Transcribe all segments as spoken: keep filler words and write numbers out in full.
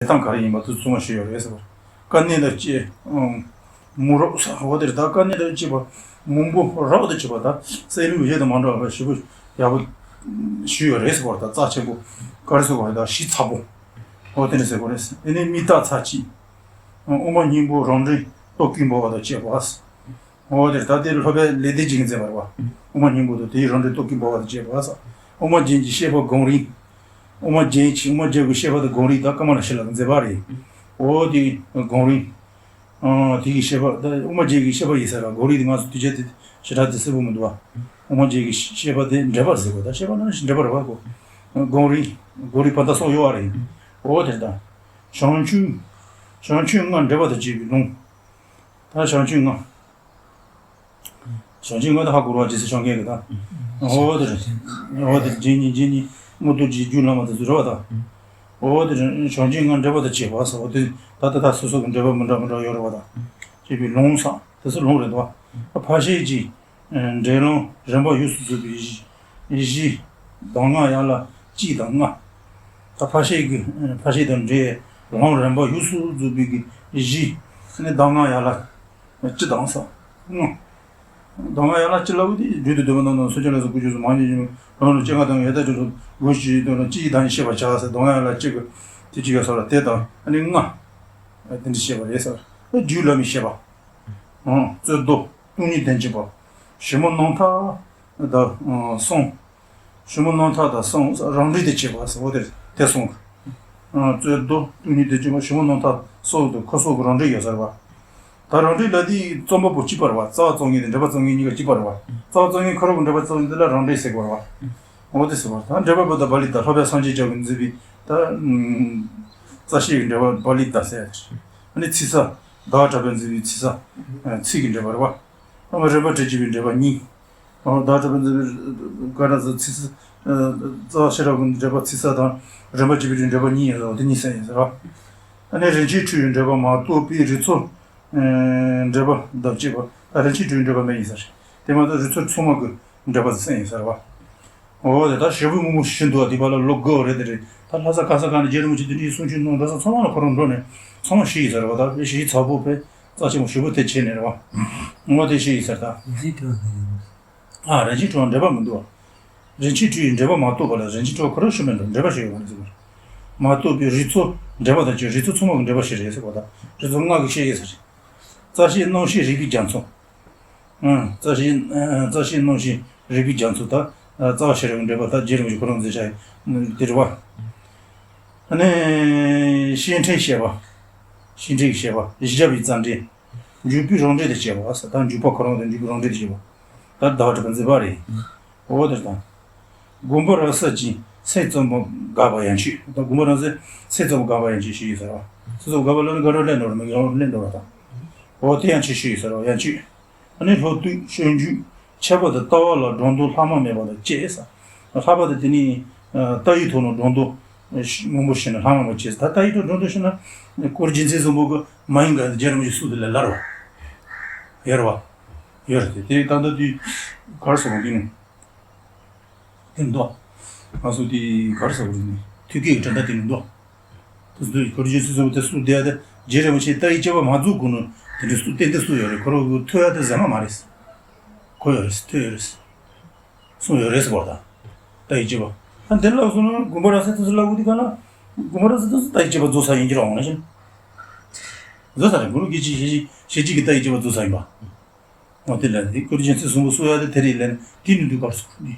སྟངས་ག་རེ་ཡིན་པ་དེ་ཚོ་ཚང་མ་ཞུས་ཡོད་རེད་ཟེར་བ། དཀའ་གནད་དང་བཅས་མུན་རབ་ཟེར་བ་དེ་རེད། ད་དཀའ་གནད་དང་བཅས་པ་མུན་པ་རབ་ཏུ་བྱེད་པ་དང་སེལ་ལུགས་གཞན་དང་མ་འདྲ་བ་ཞེ་པོ་ཡག་པོ་ཞུས་ཡོད་རེད་ཟེར་བ། ད་རྩ་ཆེན་པོ་ག་རེ་ཟེར་བ་རེད། ད་ཞི་ཚ་པོ་འོ་དེ་འདྲ་ཟེར་བ་རེད། དེ་ནས་མིག་ལྟ་ཚ་གྱིས། དབུ་མ་སྙིང་པོ་རང་འདྲེན་སྟོབས་ཀྱིས་འབར་བ་དང་བཅས་པ། འོ་དེ་ད་དེ་སློབ་དཔོན་ལེགས་ལྡན་འབྱེད་ཀྱིས་མཛད་པ་རེད་བ། དབུ་མ་སྙིང་པོ་དང་དེའི་རང་འདྲེན་སྟོབས་ཀྱིས་འབར་བ་དང་བཅས་པ་ཟེར། དབུ་མ་རྒྱན་གྱི་བཤད་པ་སྒོམ་རིམ། དབུ་མ་རྒྱན་གྱི་དབུ་མ་རྒྱན་གྱི་བཤད་པ་དང་སྒོམ་རིམ་དང་ཀ་མ་ལ་ཤཱི་ལ་གིས་མཛད་པ་རེད། འོ་དེ་སྒོམ་རིམ། ཨ་དེ་གི་བཤད་པ་ད་དབུ་མ་རྒྱན་གྱི་བཤད་པ་ཡིན་ས་རེད། སྒོམ་རིམ་དེ་ང་ཚོ་དུས་ཆེན་དེ་ཞེ་དྲག་དེ་གསལ་པོ་མི་འདུག་བ། དབུ་མ་རྒྱན་གྱི་བཤད་པ་དེ་འགྲེལ་པ་ཟེར་གོ། ད་བཤད་པ་ནང་བཞིན་འགྲེལ་པ་རེད་བ་གོ། སྒོམ་རིམ་སྒོམ་རིམ་ཕ་མཐའ་སོགས་ཡོད་བ་རེད། འོ་དེ་ད་བྱང་ཆུབ་བྱང་ཆུབ་ལྔ་འགྲེལ་པ་དང་བཅས་པའི་ལུང་། ད་བྱང་ཆུབ་ལྔ། བྱང་ཆུབ་ལྔ་དེ་ཧ་གོ་རེད་བ། རྗེ་བཙུན་བྱང་ཆུབ་ཀྱི་ད། འོ་དེ་རེད། འོ་དེ་རེད། རྗེ་ཉིད་རྗེ་ཉིད་དངོས་སྟོབས་ཀྱི་རྒྱུད་བླ་མ་དེ་ཚོ་རེད་བ་ད། འོ་དེ་རེད། བྱང་ཆུབ་ལྔ་འགྲེལ་པ་དང་བཅས་པ་ཟེར་བ་དེ་ད་ད་ད་སོ་སོ་གི་འགྲེལ་པ་མི་འདྲ་མི་འདྲ་ཡོད་རེད་བ་ད། བཅས་པའི་ལུང་ཟེར་དེ་ཚོ་ལུང་རེད་བ། ད་ཕར་ཕྱིན་གྱི་འགྲེལ་ལམ་རིམ་པ་ཡོངས་སུ་རྫོགས་པའི་གཞི། གཞི་གདམས་ངག་ཡན་ལག་གཅིག་དང་ལྔ། ད་ཕར་ཕྱིན་གྱི་ཕར་ཕྱིན་དང་འབྲེལ་ལམ་རིམ་པ་ཡོངས་སུ་རྫོགས་པའི་གི་གཞི་ནི་གདམས་ངག་ཡན་ལག་སྤྱི་དང་ས། ལྔ། གདམས་ངག་ཡན་ལག་སྤྱི་ལ་བུ་དེ་རྒྱུད་དུ་སྡོད་པ་རྣམས་དང་སེམས་ཅན་ལ་སོགས་ཀུན་སྦྱོར་སོགས་མང་ཉུང་ཉུང་ལམ་ལ་སྤྱན་སྔ་དང་ཡང་དག་ཅིག་ལ་དགོངས་ཤིག་དོན་ལ་སྤྱི་ཡི་བདག་ཉིད་ཤེས་པར་བྱ་ཟེར། གདམས་ངག་ཡན་ལག་སྤྱི་གི་དེ་གཅིག་ཡོད་ས་ར་དེ་དང་ཨ་ནི་ལྔ། དེ་འདྲ་བཤད་པ་རེད་ཟེར། རྒྱུད་བླ་མའི་བཤད་པ། རྩོད་ཟློག་སྟོང་ཉིད་བདེན་བཞིའི་བར། ཞིབ་མོ་རྣམ་ཐར་དང་གསུམ། ཞིབ་མོ་རྣམ་ཐར་དང་གསུམ་རང་འགྲེལ་དུ་བྱས་པ་ཟེར་བ་དེ་དེ་གསུམ་གྱི། རྩོད་ཟློག་སྟོང་ཉིད་བདེན་བཞིའི་བར། ཞིབ་མོ་རྣམ་ཐར་སོགས་དང་ཁོ་སོགས་ཀྱི་རང་འགྲེལ་ཡོད་ས་རེད་བ། ད་རང་འགྲེལ་ལ་དེའི་རྩོམ་པ་པོ་གཅིག་པ་རེད་བ། རྩ་བ་རྩོམ་མཁན་དང་འགྲེལ་པ་རྩོམ་མཁན་གཉིས་ཀ་གཅིག་པ་རེད་བ། རྩ་བ་རྩོམ་མཁན་ཁོ་རང་གི་འགྲེལ་པ་རྩོམ་མཁན་དེ་ལ་རང་འགྲེལ་ཟེར་གྱི་ཡོད་རེད་བ། འོ་དེ་ཟེར་བ་ད་འགྲེལ་པ་པོ་དང་པཱ་ལི་ཏ་སློབ་དཔོན་སངས་རྒྱས་བྱ་བའི་མཛད་པའི་ད་རྩ་ཤེས་ཀྱི་འགྲེལ་པ་པཱ་ལི་ཏ་ཟེར། ཨ་ནི་ཚིག་གསལ་བདག་གྲགས་པས་མཛད་པའི་ཚིག་གསལ་ཚིག་གི་འགྲེལ་པ་རེད་བ། ཨ་མ་རིམ་པ་བྲིས་བྱས་པའི་འགྲེལ་པ་གཉིས། ཨ་བདག་གྲགས་པས་མཛད་པའི་ག་འདྲ་ཟེར་ཚིག་གསལ་རྩ་བ་ཤེས་རབ་ཀྱི་འགྲེལ་པ་ཚིག་གསལ་དང་རིམ་པ་བྲིས་པའི་འགྲེལ་པ་གཉིས་ཡོད་རེད་བ། དེ་གཉིས་གསལ་ཡིན་ཟེར་བ། ཨ་ནི་རིན་ཆེན་ཁྲི་ཡི་འགྲེལ་པ་མ་གཏོགས་པའི་རིགས་ཚོགས་འགྲེལ་པ་དང་བཅས་པ། ཨ་རིན་ཆེན་ཁྲི་ཡི་འགྲེལ་པ་མེད་ཡིན་ཟེར། དེ་མ་གཏོགས་རིགས་ཚོགས་ཚང་མ་གི་འགྲེལ་པ་གསལ་ཡིན་ཟེར་བ། འོ་དེ་ད་ཞེ་པོ་མང་པོ་ཞིག་འདུག་དེ་བར་ལ་ལོ་དགུ་རེད་དེ་རེད། ད་ལྷ་ས་ག་ས་ག་ནས་རྗེ་རིན་པོ་ཆེ་དེ་འདྲའི་གསུང་ཆོས་གནང་འགྲོ་ས་ཚང་མ་ལ་ཁོ་རང་འགྲོ་ནས་ཚང་མ་ཞུས་ཡིན་ཟེར་བ། ད་དཔེ་ཞེ་ཚ་པོ་དཔེ་རྩ་ཆེན་པོ་ཞེ་པོ་དེ་བྱས་ནས་རེད་བ། འོ་དེ་ཞུས་ཡིན་ཟེར་ད། རིན་ཆེན་ཁྲི་ཡི་འགྲེལ་པ་མི་འདུག་རིན་ཆེན་ཁྲི་ཡི་འགྲེལ་པ་མ་གཏོགས་པ་ལ། རིན་ཆེན་ཁྲི་ཁོ་རང་ཞུ་མེད་འགྲོ། འགྲེལ་པ་ཞུ་ཡོད་མ་རེད་ཟེར་བ། མ་གཏོགས་པའི་རིགས་ཚོགས་འགྲེལ་པ་དང་བཅས་རིགས་ཚོགས་ཚང་མ་གི་འགྲེལ་པ་ཞིག་རེད་ཟེར་བ། ད་རིགས་ཚོགས་ལྔ་གི་བཤད་ཡིན་ཟེར། རྩ་ཤེ་རྣམ་བཤད་རིགས་པའི་རྒྱ་མཚོ། ཨང་། རྩ་ཤེ་ཨ་རྩ་ཤེ་རྣམ་བཤད་རིགས་པའི་རྒྱ་མཚོ་དང་། ཨ་རྩ་བ་ཤེས་རབ་ཀྱི་འགྲེལ་པ་དང་རྗེ་རིན་པོ་ཆེ་ཁོ་རང་མཛད་བྱ་ཡི་དེ་རེད་བ། ཨ་ནི་བཤེས་སྤྲིང་བཤད་པ། བཤེས་སྤྲིང་བཤད་པ། བཞི་བརྒྱ་པའི་རྩ་འགྲེལ། འཇུག་པའི་རང་འགྲེལ་དུ་བྱས་པ་ཟེར། ད་འཇུག་པ་ཁོ་རང་དང་འཇུག་པའི་རང་འགྲེལ་དུ་བྱས་པ། ད་བདག་གྲགས་པས་མཛད་པ་རེད། འོ་དེ་དང་། དགོངས་པ་རབ་གསལ་གྱི་སེམས་ཙམ་པ་དགག་པ་ཡན་ཆོད། ད་དགོངས་པ་རབ་གསལ་སེམས་ཙམ་པ་དགག་པ་ཡན་ཆོད་ཞུས་ཡོད་ཟེར་བ། སེམས་ཙམ་པ་དགག་པ་ལ་ནི་དགག་སྒྲུབ་ལེན་འགྲོ་རེད་མི་དགག་སྒྲུབ་ལེན་འགྲོ་རེད་ད། འོ་དེ་ཡན་ཆོད་ཞུས་ཡོད་ཟེར་བ་ཡན་ཆོད། ཨ་ནི་ལྷོ་བཏུད་སྤྱོད་འཇུག་ཁྱད་པར་དུ་ལྟ་བ་ལ་སྒྲོ་འདོགས་ལྷག་མ་མེད་པ་དང་བཅས་ས། ལྷག་པར་དུ་དེ་ནི་ལྟ་བའི་ཐོག་ནས་སྒྲོ་འདོགས་མང་པོ་བྱས་ནས་ལྷག་མ་མ་བཅས་ས། ད་ལྟ་བའི་ཐོག་སྒྲོ་འདོགས་བྱས་ན་གུ་རུ་རྗེ་བཙུན་སྲས་གསུམ་པོ་གི་མ་ཡིན་ག་རྗེ་རིན་པོ་ཆེ་སུ་དེ་ལས་སླར་བ་ཡོད་རེད་བ། ཡོད་རེད་དེ། དེ་ད་ལྟ་དུས་གར་སོང་དེ་ནི་དེ་འདུག་ང་ཚོ་དེ་གར་སོང་དེ་ནི་ཐོད་རྒལ་གྱི་གྲུབ་མཐའ་དེ་ནི་འདུག་དེ་ཚོ་གུ་རུ་རྗེ་བཙུན་སྲས་གསུམ་པོ་དེ་སུ་བསྡད་དེ་རྗེ་རིན་པོ་ཆེ་ལྟ་བའི་དཔྱད་པ་མ་རྫོགས་གོང་ནས་དེ་འདྲའི་སུ་ཏན་ཏན་སུ་ཡོད་རེད། ཁོ་རང་གི་ཐོས་ཡ་དེ་ཟ་མ་མ་རེད། ཁོ་ཡོད་རེད། ཐོས་ཡོད་རེད། གསུང་ཡོད་རེད་ཟེར་བ་དང་། ལྟ་བའི་དཔྱད་པ། ཨ་འདིར་ལབ་སོང་ན་དགོངས་པ་རབ་གསལ་དེ་ཚོ་ལབ་དགོས་དུས་ག་ལ། དགོངས་པ་རབ་གསལ་དེ་ཚོ་ལྟ་བའི་དཔྱད་པ་རྫོགས་ཚར་ཡིན་གྱི་རེད་འོང་ན་ཞིང་། རྫོགས་ཚར་རེད། གུ་རུ་སྐད་ཅིག་ཞལ་གཅིག་ཞལ་གཅིག་གི་ལྟ་བའི་དཔྱད་པ་རྫོགས་ཚར་ཡིན་པ། འོ་དེ་ལ་དེ་གུ་རུ་རྗེ་བཙུན་སྲས་གསུམ་པོ་གསུང་ཡ་དེ་དེ་རེད་ལབ་ནས་དེ་ནི་འདུག་གར་སོང་ནི།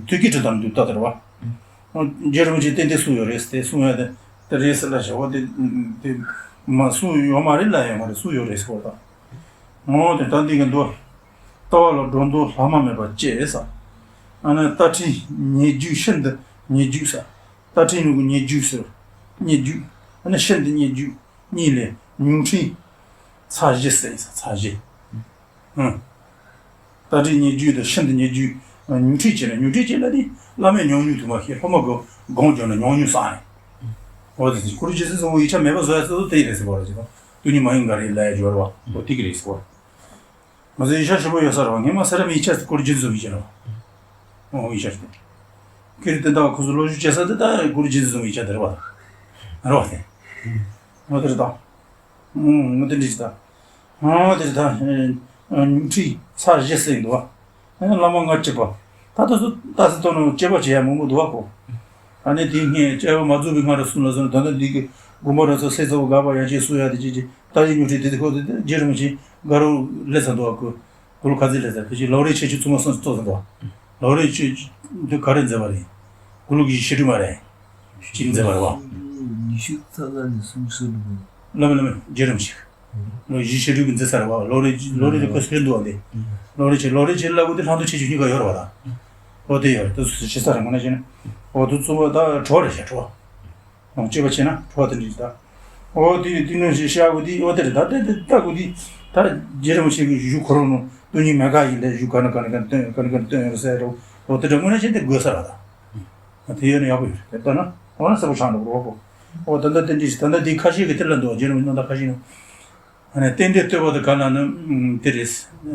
ཐོད་རྒལ་གྲུབ་མཐའ་འདུག་ལྟ་དེ་རེད་བ། རྗེ་རིན་པོ་ཆེ་ཏན་ཏན་གསུང་ཡོད་རེད་ཟེར་ཏེ་གསུང་ཡ་དེ་དེ་རེད་ཟེར་ལབ་བྱ་བ་དེ་དེ་མ་གསུང་ཡོད་མ་རེད་ལབ་ཡོད་མ་རེད། གསུང་ཡོད་རེད་ཟེར་བ་དང་། འོ་དེ་ལྟ་འདི་གི་འདུག་ལྟ་བ་ལ་སྒྲོ་འདོགས་ལྷག་མ་མེད་པ་བཅས་ས། ཨ་ནི་ལྟ་ཁྲིད་ཉེ་བརྒྱུད་ཤིན་ཏུ་ཉེ་བརྒྱུད་ས། ལྟ་ཁྲིད་ནུས་ཀྱི་ཉེ་བརྒྱུད་ཟེར། ཉེ་བརྒྱུད། ཨ་ནི་ཤིན་ཏུ་ཉེ་བརྒྱུད་གཉིས་ལས་ཉུང་འཕྲི་ཚ་བཞི་ཟེར་ཡིན་ས། ཚ་བཞི། ཨང་། ལྟ་ཁྲིད་ཉེ་བརྒྱུད་དང་ཤིན་ཏུ་ཉེ་བརྒྱུད། ཉུང་འཕྲི་བྱས་ན་ཉུང་འཕྲི་བྱས་ན་དེ་བླ་མས་ཉམས་མྱོང་དུ་མ་ཤེས་སློབ་མ་གི་སྒོམ་སྦྱོར་ན་ཉམས་མྱོང་བསགས་ནས། འོ་དེ་ཚེ་གུ་རུ་རྗེ་བཙུན་སྲས་གསུམ་པོ་ཡིག་ཆ་མེད་པ་བཟོ་ཡ་ཚོ་དེ་རེད་ཟེར་བ་རེད་ཟེར་བ། སྟོང་ཉིད་མ་ཡིན་ག་རེ་ལབ་ཡ་སྦྱོར་བ་འོ་དེ་གི་རེད་ཟེར་བ། ང་ཚོ་ཡིག་ཆ་ཞིབ་པོ་ཡོད་ས་རེད་བ། ངས་མ་ཟེར་ར་མི་ཡིག་ཆ་གུ་རུ་རྗེ་བཙུན་སྲས་གསུམ་པོ་ཡིག་ཆ་རེད་བ། འོ་ཡིག་ཆ་རེད། ཁྱེད་རེ་དེ་འདྲ་ཁོ་ཚོ་སློབ་སྦྱོང་བྱེད་ས་དེ་ད་གུ་རུ་རྗེ་བཙུན་སྲས་གསུམ་པོ་ཡིག་ཆ་དེ་རེད་བ། རོ་དེ། ངོ་དེ་རེད་ད། ངོ་དེ་འདྲི་ཞིག་ད། ངོ་དེ་རེད་ད། ཉུང་ཁྲི་ཚར་བཞི་ཟིན་འདུག་བ། བླ་མ་ལྔ་བཅུ་པ། ད་ལྟ་སུ་ད་སུ་ཐོག་ནས་དཔྱད་པ་བྱེད་ཡ་མང་པོ་འདུག་བ་ཁོ། ཨ་ནི་དེ་སྔས་དཔྱད་པ་མ་རྫོགས་པའི་སྔ་ར་གསུམ་ལ་སོང་ནས་ད་ལྟ་འདི་གི་དགོན་པ་ར་ཚོ་སེ་ཚ་བོ་དགའ་བ་ཡང་ཅིག་གསོ་ཡ་དེ་ཅི་ཅི་ད་ཡི་ཉུང་ཁྲི་དེ་དེ་ཁོ་དེ་རྗེ་རིན་པོ་ཆེ་དགའ་རོགས་ལས་ཚ་འདུག་བ་ཁོ། དགུ་ལོ་ག་ཚོད་སླེབས་ཚར་ཕལ་ཆེར་ལོ་རེ་ཆེ་ཆུང་ཚང་མ་སོང་ཙོག་ཙོག་འདུག་ལོ་རེ་ཆེ་འདི་ག་རེ་མཛད་པ་རེད། དགུ་ལོ་གི་ཕྱི་དྲོ་མ་རེད། ཅིག་མཛད་པ་རེད་བ། ཉི་ཤུ་རྩ་ལྔ་ནས་སུམ་ཅུ་ལོ། བླ་མ་བླ་མ་རྗེ་རིན་པོ་ཆེ། ལོ་བཞི་ཕྱི་དྲོ་གི་མཛད་ས་རེད་བ། ལོ་རེ་ལོ་རེ་རེ་ཁོ་སྤྲད་འདུག་བ་འདི། ལོ་རེ་ཆེ་ལོ་རེ་ཆེ་ལབ་དགོས་དེ་ལྷག་འདུག་ཆེ་ཆུང་གཉིས་ཀ་ཡོད་རེད་བ་ད། ཨོ་དེ་ཡོད་རེད་དུ་ཞེ་ས་རེད་ངོ་ན་བྱས་ན། ཨོ་དུ་གཙོ་བོ་ད་གྲོགས་རེད་ཤག་གྲོགས། ནང་སྤྱོད་པ་བྱས་ན་གྲོགས་དེ་འདྲ་ཞིག་ད། ཨོ་དེ་དེ་ནང་བཞིན་བཤད་དགོས་དེ་ཨོ་དེ་རེད་ད་དེ་དེ་ལྟ་དགོས་དེ། ད་རྗེ་རིན་པོ་ཆེ་གི་གཞུང་ཁོ་རང་ནང་སྟོང་ཉིད་མེད་དཀའ་ཡིན་ལས་གཞུང་ག་ན་ག་ན་ག་ན་སྟོན་ག་ན་ག་ན་སྟོན་ཡོད་ཟེར་རོ། ཨོ་དེ་འདྲ་དངོས་གནས་བྱས་དེ་དགོས་ས་རེད་ད། དེ་ཡོད་ན་ཡག་པོ་ཡོད་རེད་ལྟ་ན་འོ་ན་གསལ་པོ་ཆགས་འགྲོ་གི་རེད་བ་ཁོ། ཨོ་ད་ལྟ་དེ་འདྲ་ཞིག་ད་ལྟ་དེ་ཁ་ཤས་ཀྱི་དེ་ལ་འདུག་རྗེ་རིན་པོ་ཆེ་རྣམ་ཐར་ཁ་ཤས་ནང་། ཨ་ནི་རྟེན་འབྲེལ་བསྟོད་པ་དང་ག་ལ་ནི་དེ་རེད།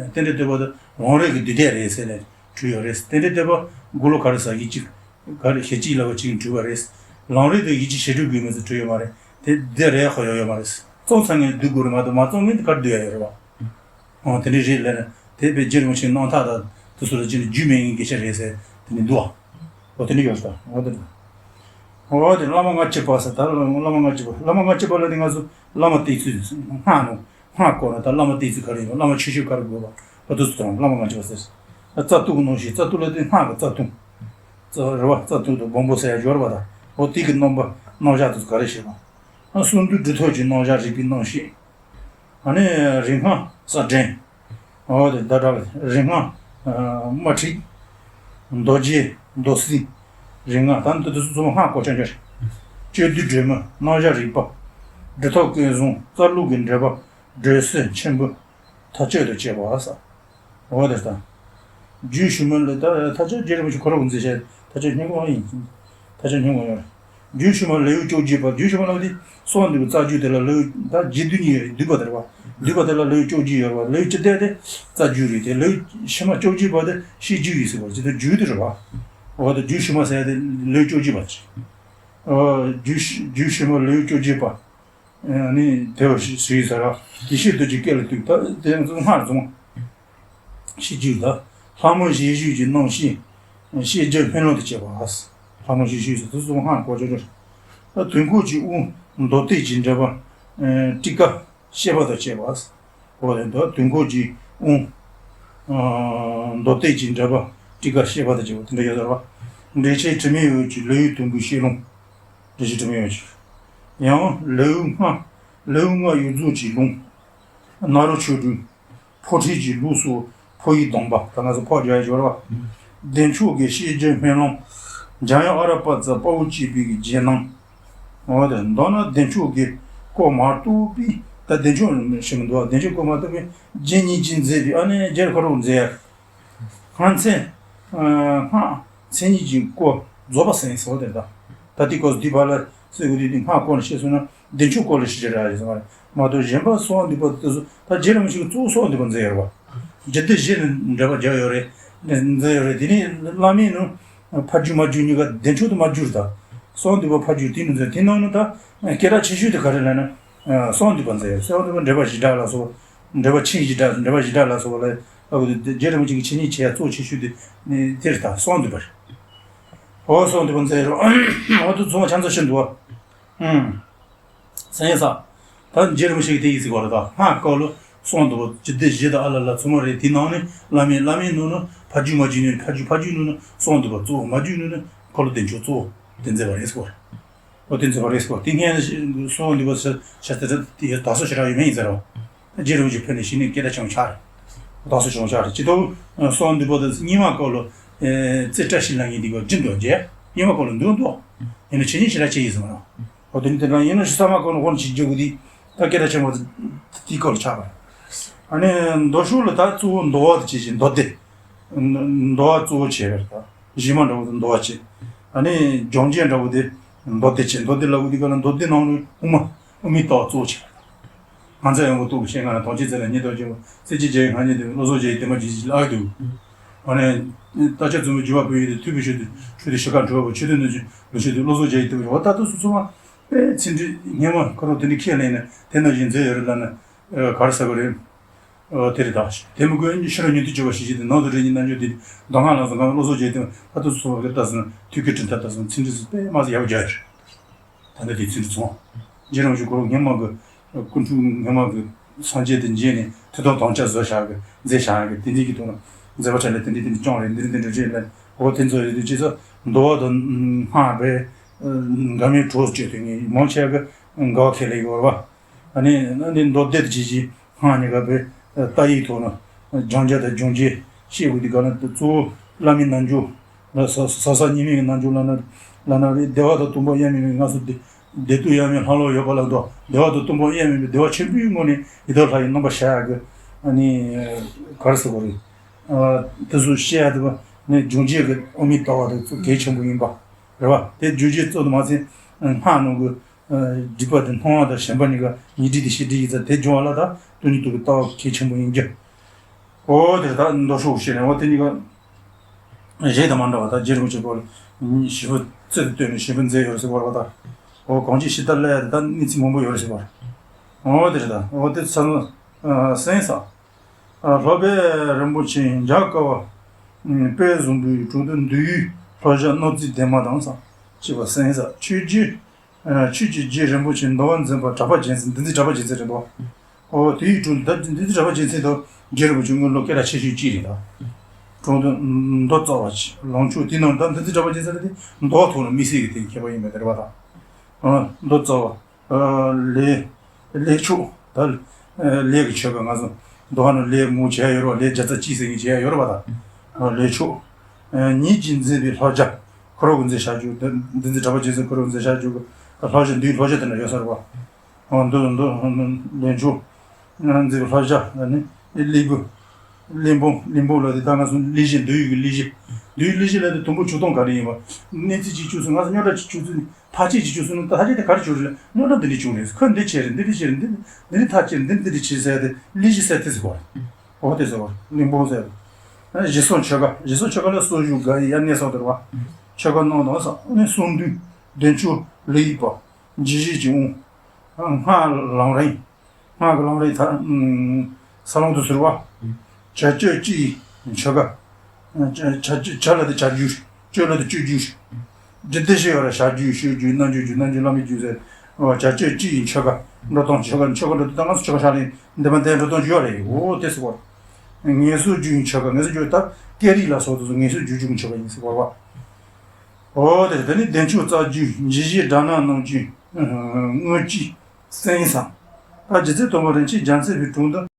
རྟེན་འབྲེལ་བསྟོད་པ་དང་ལམ་རིམ་གྱི་བསྡུས་དེབ་རེད་ཟེར་ནས་བྲིས་ཡོད་རེད། རྟེན་འབྲེལ་བསྟོད་པ་དགུ་ལོ་ག་རེ་ཟ་ཡི་གཅིག་ག་རེ་ཞེ་གཅིག་ལ་བ་གཅིག་བྲིས་པ་རེད། ལམ་རིམ་དང་ཡིད་ཆེས་ཞེ་དྲུག་དགོས་མིན་ཟེར་བྲིས་ཡོད་མ་རེད། དེ་དེ་རེད་ཁོ་ཡོད་ཡོད་མ་རེད། རྩོམ་ཚར་ངས་བསྡུ་དགོས་རེད་མ་གཏོགས་མ་རྩོམ་ངས་དེ་ག་རེ་བསྡུ་ཡ་ཡོད་རེད་བ། ཨོ་དེ་འདྲ་རེད་ལབ་ན་དེ་དཔེ་རྗེ་རིན་པོ་ཆེའི་རྣམ་ཐར་དང་དེ་ཚོ་ལ་རྗེས་ནས་རྒྱུས་མེད་ངེས་སྐད་ཆ་རེད་ཟེར་དེ་འདྲ་འདུག་ཨ། ཨོ་དེ་འདྲ་ཡོད་རེད་ད་ཨོ་དེ་འདྲ། ཨོ་དེ་བླ་མ་ལྔ་བཅུ་པ་ཟེར་ད་བླ་མ་ལྔ་བཅུ་པ་བླ་མ་ལྔ་བཅུ་པ་ལ་དེ་ང་ཚོ་བླ་མ་བསྟེན་ཚུལ་སྔགས་ནང་སྔགས་སྐོར་ན་ད་བླ་མ་བསྟེན་ཚུལ་ག་རེ་ཡིན་པ་བླ་མ་ཆོས་སྤྱོད་ག་རེ་དགོས་པ་ཨོ་དེ་ཚོ་དང་བླ་མ་ལྔ་བཅུ་པ་ཟེར། རྩ་ལྟུང་གི་ནང་བཞིན་རྩ་ལྟུང་ལ་དེ་སྔགས་ཀྱི་རྩ་ལྟུང་། རྩ་རེད་བ་རྩ་ལྟུང་དང་སྦོམ་པོ་ཟེར་ཡ་སྦྱོར་བ་དང་ཨོ་དེ་གི་རྣམ་པ་རྣམ་གཞག་དེ་ཚོ་ག་རེ་བྱེད་པ། ཨ་གསང་འདུས་སྒྲུབ་ཐབས་ཀྱི་རྣམ་གཞག་རིག་པའི་རྣམ་བཤད། ཨ་ནི་རིག་སྔགས་རྩ་འགྲེལ། འོ་དེ་ཟླ་གྲགས་རིག་སྔགས་དམར་ཁྲིད། མདོ་རྒྱུད་མདོ་སྲིད། རིག་སྔགས་ད་ནི་དེ་ཚོ་ཚང་མ་སྔགས་སྐོར་རྐྱང་རྐྱང་རེད། སྤྱོད་བསྡུས་སྒྲོན་མེ་རྣམ་གཞག་རིག་པ། སྒྲུབ་ཐབས་སྐལ་བཟང་རྩ་རླུང་གི་འགྲེལ་པ། འགྲོས་སེལ་མཆིམས་ཕུ། མཐའ་དཔྱོད་དང་བཅས་པ་ས། འོ་དེ་ལྟ། རྒྱུད་ཞུ་མི་ལ་ད་མཐའ་དཔྱོད་རྒྱལ་རིན་པོ་ཆེ་ཁོ་རང་གི་མཛད་བྱ་མཐའ་དཔྱོད་སྙིང་པོ་ཡིན། མཐའ་དཔྱོད་སྙིང་པོ་ཡོད། རྒྱུད་ཞུ་མི་ལེའུ་བཅོ་བརྒྱད་པ་རྒྱུད་ཞུ་མི་ལ་དེ་གསང་འདུས་པའི་རྩ་རྒྱུད་དེ་ལ་ལེའུ་ད་རྒྱུད་སྡེ་གཉིས་ཡོད་རེད་བསྡུས་པ་དེ་རེད་བ། བསྡུས་པ་དེ་ལ་ལེའུ་བཅོ་བརྒྱད་ཡོད་རེད་བ་ལེའུ་བཅུ་བདུན་དེ་རྩ་རྒྱུད་རེད་དེ་ལེའུ་ཕྱི་མ་བཅོ་བརྒྱད་པ་དེ་བཤད་རྒྱུད་ཡིན་ཟེར་བ་ཇི་ལྟར་རྒྱུད་དེ་རེད་བ། འོ་ད་རྒྱུད་ཞུ་མི་ཟེར་ཡ་དེ་ལེའུ་བཅོ་བརྒྱད་པ་ཅིག་ཨོ། རྒྱུད་རྒྱུད་ཞུ་མི་ལེའུ་བཅོ་བརྒྱད་པ། ནི་དེ་བ་ཞིག་ཞུས་ཟེར་ར། དེ་བཤད་དུ་ཅིག་སྐད་ལ་གཏུགས་ད་དེ་ཚོ་སྔར་བྱུང་། ཤེས་རྒྱུད་ད། ལྷ་མོ་བཞད་བཞུད་ཀྱི་རྣམ་ཤེས། ཤེས་བྱ་སྨོན་ལམ་དུ་བྱེད་པ། ལྷ་མོ་བཞད་བཞུད་ཟེར་དེ་ཚོ་སྔར་གོ་ཆོག་ཆོག་ད་དུས་འཁོར་གྱི་དབང་མདོ་སྡེ་གྱི་འགྲེལ་པ། ཊཱི་ཀ་བཤད་པ་དང་བཅས་པ། འོ་རེད་ད་དུས་འཁོར་གྱི་དབང་། མདོ་སྡེ་གྱི་འགྲེལ་པ་ཊཱི་ཀ་བཤད་པ་དང་བཅས་པ་དེ་འདྲ་ཡོད་ཟེར་བ། འགྲེལ་ཆེན་དྲི་མེད་འོད་ཀྱི་ལེའུ་དུམ་བུའི་བཤད་ལུང་། འགྲེལ་ཆེན་དྲི་མེད་འོད་ཀྱི། ཡང་ལེའུ་ལྔ། ལེའུ་ལྔ་ཡུལ་རྫོགས་ཀྱི་ལུང་། ནཱ་རོ་ཆོས་དྲུག་ཕོ་ཁྲིད་ཀྱི་ལུགས་སོགས་ཕོ་ཡི་སྡོམ་པ་ད་ང་ཚོ་ཕོ་རྒྱག་ཡ་སྦྱོར་བ། བདེ་མཆོག་གི་ཤེས་བྱའི་སྨོན་ལམ། འཇམ་དབྱངས་ཨ་ར་པ་ཙ་དཔའ་བོ་གཅིག་པའི་གི་རྗེས་གནང་། འོ་དེ་མདོར་ན་བདེ་མཆོག་གི་སྐོར་མ་གཏོགས་པའི་ད་བདེ་མཆོག་ཞིག་མི་འདུག་བ་བདེ་མཆོག་སྐོར་མ་གཏོགས་པའི་རྗེ་ཉིད་ཀྱིས་མཛད་པའི་ཨ་ནི་རྗེ་ཁོ་རང་མཛད་ཡ། སྔགས་མཚན། སྔགས་མཚན་ཉིད་ཀྱི་སྐོར་རྫོགས་པ་ཟིན་ཟེར་བ་དེ་ད། ད་ལྟའི་སྐབས་སུ་འདི་བར་ལ་གསོལ་དགོས་དུས་འདི་སྔགས་སྐོར་ནས་བཤད་སོང་ན་བདེ་མཆོག་སྐོར་ལ་ཞིག་རེད་ཟེར་བ་རེད་མ་གཏོགས་གཞན་པ་གསང་བ་འདུས་པ་དེ་ཚོ་ད་རྗེ་རིན་པོ་ཆེ་གིས་གཙོ་བོ་གསང་བ་འདུས་པ་མཛད་ཡོད་རེད་བ། རྒྱུད་སྡེ་བཞི་ནས་འགྲེལ་པ་རྒྱག་ཡོད་རེད། མཛད་ཡོད་རེད་དེ་ནས་བླ་མའི་ནང་ཕ་རྒྱུད་མ་རྒྱུད་གཉིས་ཀ་བདེ་མཆོག་དང་མ་རྒྱུད་རེད་ད། གསང་བ་འདུས་པ་ཕ་རྒྱུད་དེ་ནས་མཛད་དེ་ནང་ནས་ད་སྐད་གྲགས་ཆེ་ཤོས་དེ་ག་རེ་ལབ་ན། གསང་བ་འདུས་པ་མཛད་ཡོད་གསང་བ་འདུས་པ་འགྲེལ་པ་བཞི་སྦྲགས་ལ་སོགས། འགྲེལ་པ་ཆེན་བཞི་སྦྲགས་འགྲེལ་པ་བཞི་སྦྲགས་ལ་སོགས་པ་ལ་ཨ་ཁུ་དེ་རྗེ་རིན་པོ་ཆེ་གི་འཆད་ཉན་བྱེད་ཡ་གཙོ་ཆེ་ཤོས་དེ་ནི་དེ་རེད་ད་གསང་བ་འདུས་པ་རེད། འོ་གསང་བ་འདུས་པ་མཛད་རོགས་འོ་དུ་རྫོང་བ་ཆང་ཚ་ཤི་འདུག་ཨ། ཨུམ། སེང་ས། ད་རྗེ་རིན་པོ་ཆེ་གི་དེ་ཡིག་ཟིག་གོ་རེད་ད་སྔགས་སྐོར་ལ་གསང་བ་འདུས་པ་རྒྱུད་སྡེ་བཞི་དང་ཨ་ལ་ལ་ཚང་མ་རེད་དེ་ནང་ནས་བླ་མའི་བླ་མའི་ནང་ནས་ཕ་རྒྱུད་མ་རྒྱུད་ནས་ཕ་རྒྱུད་ཕ་རྒྱུད་ནང་ནས་གསང་བ་འདུས་པ་གཙོ་བོ་མ་རྒྱུད་ནང་ནས་འཁོར་ལོ་བདེ་མཆོག་གཙོ་བོ་དེ་མཛད་པ་རེད་ཟེར་གོ་རེད། ཨོ་དེ་ཚོ་བ་རེས་པོ་དེ་སྔས་གསང་བ་འདུས་པ་ཟེར་ཆ་དེ་དེ་ད་སོ་ཞེ་དྲག་ཡོད་མེད་ཡིན་ཟེར་རོ། རྗེ་རིན་པོ་ཆེ་ཕེབས་ནས་གཞི་ནས་སྐད་ཆ་ཆུང་ཆགས་རེད། ད་སོ་ཆུང་ཆགས་རེད་ཅི་ཐུབ་གསང་བ་འདུས་པ་དེ་རྙིང་མ་སྐོར་ལ་རྩེ་བཀྲ་ཤིས་ལྷ་ངའི་འདི་ག་སྦྱིན་འདུག་རྗེ་རྙིང་མ་སྐོར་ལ་འདུག་འདུག་ཡིན་ན་ཆེ་ཉིན་ཞེ་དྲག་ཆེ་ཡིན་ཟེར་མ་རོ། ཨོ་དེ་ནི་དེ་འདྲ་ཡིན་ན་ཤི་ས་མ་སྐོར་ལ་ཧོན་ཆེ་རྒྱུ་གི་དེ་ད་སྐད་ཆ་ཆེན་པོ་དེ་སྐོར་ལ་ཆགས་པ་རེད། ཨ་ནི་མདོ་ཕྱོགས་ལ་ད་གཙོ་བོ་མདོ་བ་དེ་བྱེད་ཅིང་མདོ་སྡེ། མདོ་བ་གཙོ་བོ་བྱེད་པ་རེད་ད། གཞི་མ་འདྲ་བོ་དེ་མདོ་བ་བྱེད། ཨ་ནི་སྦྱོང་བྱེད་འདྲ་བོ་དེ་མདོ་སྡེ་བྱེད་མདོ་སྡེ་ལབ་དགོས་དུས་ག་ལ་མདོ་སྡེ་ནང་ནས་དབུ་མ་དབུ་མའི་ལྟ་བ་གཙོ་བོ་བྱེད་པ་རེད། ང་ཚོ་ཡང་གོ་ཐུག་ཤེས་ང་ལ་དོན་ཆེ་ཚེ་ལ་ཉེ་དོན་ཆེན་པོ་ཚེ་གཅིག་རྒྱལ་བའི་སྔ་ཉིན་དུ་བློ་བཟང་རྒྱལ་བའི་བསྟན་པ་ཇི་ཞིག་ལགས་འདུག་ཨ་ནི་རྟ་ལྕག་བཙུན་མོ་བརྒྱུད་པ་བོད་ཡིག་དུ་ཐུབ་པའི་ཆོས་དུ་ཆོས་དུ་ཤི་ཁ་འགྲོ་བ་ཆོས་དུ་ནུས་ཆེན་ལུས་ཆེན་དུ་བློ་བཟང་རྒྱལ་བའི་བསྟན་པ་ཇི་བ་ད་ལྟ་སུ་ཚོ་མ། པས་ཚིག་འབྲུ་སྔོན་མ་ཁོ་རང་དེ་འདྲ་ཁས་ལེན་ནས་དེ་ནང་བཞིན་མཛད་ཡོད་རེད་ལབ་ན། ཨ་ག་རེ་ཟེར་དགོས་རེད། ཨ་དེ་རེད་ད། དེ་མི་དགོས་ཕྱི་རོལ་ཉན་ཐོས་སྤྱོད་པ་ཞེས་བྱ་སྟེ། ནང་དུ་རིགས་གཉིས་རྣལ་འབྱོར་སྡེ། མདོ་སྔགས་ལམ་གསུམ་གང་བློ་བཟང་རྒྱལ་བསྟན་པ། ལྷག་ཏུ་གསུམ་པ་གི་ལྟ་ཟིན་ཐོད་རྒལ་གྲུབ་མཐའ་ལྟ་ཟིན་ཚིག་འབྲུ་ཟིན་པས་མ་ཟིན་ཡག་པོ་རྒྱག་ཡོད་རེད། ད་ལྟ་དེ་ཚུན་ཚོད་སོང་། རྗེ་རིན་པོ་ཆེ་ཁོ་རང་སྔོན་མ་གི་སྐུ་འཁྲུངས་སྔོན་མ་གི་སངས་རྒྱས་དེ་མཇལ་ནས་ཐུགས་དམ་དམ་བཅའ་བཟོས་བཞག་གི་མཛད་བཞག་གི་དེ་འདྲའི་གི་ཐོག་ན་མཛད་པ་ཆ་ལས་དེ་འདྲའི་དེ་འདྲ་བསྐྱངས་རེད། འདི་འདྲ་འདི་འདྲ་རེད་ལབ། འོ་དེ་ཚོ་ཡོད་དུས་ཅི་ཚོ་འདུལ་བ་དང་སྔགས་པས་འགལ་མེད་གྲོགས་སྤྱོད་དེ་ངས་མང་ཆེ་གི་འགལ་བ་ཁས་ལེན་གི་ཡོད་རེད་པ། ཨ་ནི་ཨ་ནི་མདོ་སྡེ་དང་རྗེ་བཙུན་སྔགས་གཉིས་ཀ་པའི་རྟགས་ཡིག་ཐོག་ན་སྦྱང་བྱ་དང་སྦྱོང་བྱེད་བཤད་དགོས་དུས་ག་ན་གཙོ་བོ་བླ་མའི་རྣལ་འབྱོར་ལ། ཟབ་ཟབ་གཉིས་མེད་ཀྱི་རྣལ་འབྱོར་ལབ་ན་ལབ་ན་རེད། བདེ་བ་དང་སྟོང་པ་དབྱེར་མེད་པའི་ངང་ཚུལ་དེ། བདེ་སྟོང་དབྱེར་མེད་ལྷག་ལུས་ཡོད་པ་ལ་འདོད། བདེ་བ་དང་སྟོང་པ་དབྱེར་མེད་པའི་བདེ་བ་ཆེན་པོའི་ངང་ནས་ཡི་དྭགས་ལྷ་ཡི་རྣམ་པར་ཤར་ཡག་གི་ཨ་ནི་ག་རེ་ཟེར་དགོས་རེད། ཨ་དེ་ཚོ་བཤད་ཡག་དེ་བ་ནི་སྦྱོང་བྱེད་ཀྱི་དབུ་མའི་ལྟ་བ་དེ་ཚོ་གལ་ཆེན་པོ་ཡིན་པ་རེད་བ། དེ་སྦྱོང་བྱེད་གཙོ་དུ་མ་ཟད་སྔགས་ནང་གི་སྒྲིབ་པ་དེ་སྣང་བ་དང་ཞེན་པ་གཉིས་ཀ་ཉེ་སྦྱོར་དང་ཤེས་སྒྲིབ་ཡིན་ཙང་དེ་སྦྱོང་བ་ལ་ད་སྟོང་ཉིད་རྟོགས་པའི་ལྟ་བ་གལ་ཆེན་པོ་ཡིན་རྒྱུ། འོ་དེ་ད་མདོ་ཧྲིལ་བོ་བཤད་ནས་འོ་དེ་གཉིས་ཀ་གཞན་དང་མ་འདྲ་བ་ད་རྗེ་རིན་པོ་ཆེ་སྐོར་ཞིབ་པོ་རྩལ་དུ་བཏོན་ནས་ཞིབ་པོ་མཛད་ཡོད་ཟེར་བ་ད། འོ་གང་ཅི་ཞིབ་ལྟ་ལས་ད་གནས་ཚུལ་མང་པོ་ཡོད་ཟེར་བ། འོ་དེ་རེད་ད། འོ་དེ་ཚ་ནོ་གསན་ས། ལྷོ་པའི་རིན་པོ་ཆེ་འཇའ་དཀར་བ། དཔལ་བཟང་པོའི་དྲུང་དུ་འདུལ་ཡུལ་ལྷོ་བྱ་སྣོད་རྩིས་ལྡན་མ་དང་ས་ཅེས་པ་གསན་ས། ཆོས་རྗེ། ཆོས་ཀྱི་རྗེ་རིན་པོ་ཆེ་འདུལ་བ་འཛིན་པ་གྲགས་པ་རྒྱལ་མཚན། འདུལ་འཛིན་གྲགས་པ་རྒྱལ་མཚན་རེད་འདུག་འོ་དེའི་དྲུང་དུ་ད་འདུལ་འཛིན་གྲགས་པ་རྒྱལ་མཚན་དང་རྗེ་རིན་པོ་ཆེ་དངོས་སློབ་སྐད་གྲགས་ཆེ་ཤོས་གཅིག་རེད་ད། དྲུང་དུ་མདོ་རྩ་བ་ལང་ཕྱོགས་དེ་ནང་ད་འདུལ་འཛིན་གྲགས་པ་རྒྱལ་མཚན་ལ་དེ་མདོ་ཐོག་ལ་དམིགས་བསལ་གྱི་དེ་མཁས་པ་ཡིན་པ་དེ་རེད་པ་ད། མདོ་རྩ་བ། ལས། ལས་ཆོས་ད། ལས་ཀྱི་ཆོས་ཀ་ང་ཚོ་མདོ་ནང་ལས་མང་བྱས་ཡོད་རེད་པ། ལས་བརྒྱ་རྩ་གཅིག་ཟེར་མཁན་བྱས་ཡོད་རེད་པ་ད། ལས་ཆོས། ཉིད་ཀྱིས་འཛིན་པའི་ལྷ་བརྒྱ། ཁོ་རང་གིས་མཛད་བཞག་རྒྱུ་དེ་འདུལ་འཛིན་གྲགས་པ་རྒྱལ་མཚན་ཁོ་རང་གིས་མཛད་བཞག་རྒྱུ་གི་ལྷ་བརྒྱ་འདུལ་ལྷ་བརྒྱ་དེ་འདྲ་ཡོད་ས་རེད་པ། འདུལ་འདུལ་ལས་ཆོས། འཛིན་པའི་ལྷ་བརྒྱ་ནི་གླིང་བུ། གླིང་བུ་གླིང་བུ་ལ་དེ་ད་ང་ཚོ་གླིང་བཞི་འདུལ་ཡུལ་གྱི་གླིང་བཞི། འདུལ་ཡུལ་གླིང་བཞི་ལ་དེ་དུམ་བུ་ཆུ་སྟོང་ག་རེ་ཡིན་པ། གནས་ཚུལ་གཅིག་བྱུང་སོང་ང་ཚོ་རྙོག་དྲ་གཅིག་བྱུང་སོང་། ཐག་གཅོད་ཅིག་བྱུང་སོང་ན་ཐག་གཅོད་དེ་ག་རེ་བྱུང་རེད། རྙོག་དྲ་འདི་འདྲ་བྱུང་རེད། ཁོས་འདི་བྱས་རེད། འདི་འདྲ་བྱས་རེད། འདི་འདི་འདི་འདྲ་བྱས་ཟེར་ཏེ་གླིང་བཞི་ཟེར་དེ་ཟེར་བ་རེད། འོ་དེ་ཟེར་བ་རེད། གླིང་བུ་ཟེར། གཞི་གསུམ་ཆོ་ག་གཞི་གསུམ་ཆོ་ག་ལ་གསོ་བཞུགས་དགའ་ཡི་དབྱར་གནས་སོགས་དེ་རེད་པ། ཆོ་ག་གནང་དང་ས་ནི་གསུང་འདུས་བདེ་མཆོག་ལེགས་ཡིད་པ། འཇིགས་བྱེད་ཀྱི་དབང་། སྔགས་ལམ་རིམ། སྔགས་ཀྱི་ལམ་རིམ་ད། ས་ལམ་དུ་ཟུར་བ། བྱ་སྤྱོད་གཅིག་ཡིན་ཆོ་ག་བྱ་སྤྱོད་བྱ་ལ་དེ་བྱ་རྒྱུ། སྤྱོད་ལ་དེ་སྤྱོད་རྒྱུ། འབྲི་དེ་ཞེས་པ་ལ་བྱ་རྒྱུ་ཞུ་རྒྱུ་རྣལ་འབྱོར་རྒྱུ་རྣལ་འབྱོར་བླ་མའི་རྒྱུ་ཟེར། བྱ་སྤྱོད་གཅིག་ཡིན་ཆོ་ག་འགྲོ་སྟངས་ཆོ་ག་ཆོ་ག་འགྲོ་དུས་ད་ང་ཚོ་ཆོ་ག་ཕྱག་ལེན་འདི་མ་འདི་འགྲོ་སྟངས་རྒྱུ་བ་རེད། འོ་དེ་ཟེར་བ། ངལ་གསོ་རྒྱུ་ཡིན་ཆོ་ག་ངལ་གསོ་རྒྱུ་ད་སྐད་རིགས་ལ་སོགས་དེ་ཚོ་ངལ་གསོ་རྒྱུ་རྒྱུ་ཆོ་ག་ཡིན་ཟེར་བ་རེད་པ། འོ་དེ་དེ་ནི་བདེ་མཆོག་རྩ་རྒྱུ་འཇིགས་བྱེད་དགྲ་ནག་གནོད་རྒྱུ་དངོས་གཅིག་གསན་ས། ད་རྗེ་བཙུན་སྟོན་པ་རིན་ཆེན་རྒྱལ་མཚན་པའི་དྲུང་དུ།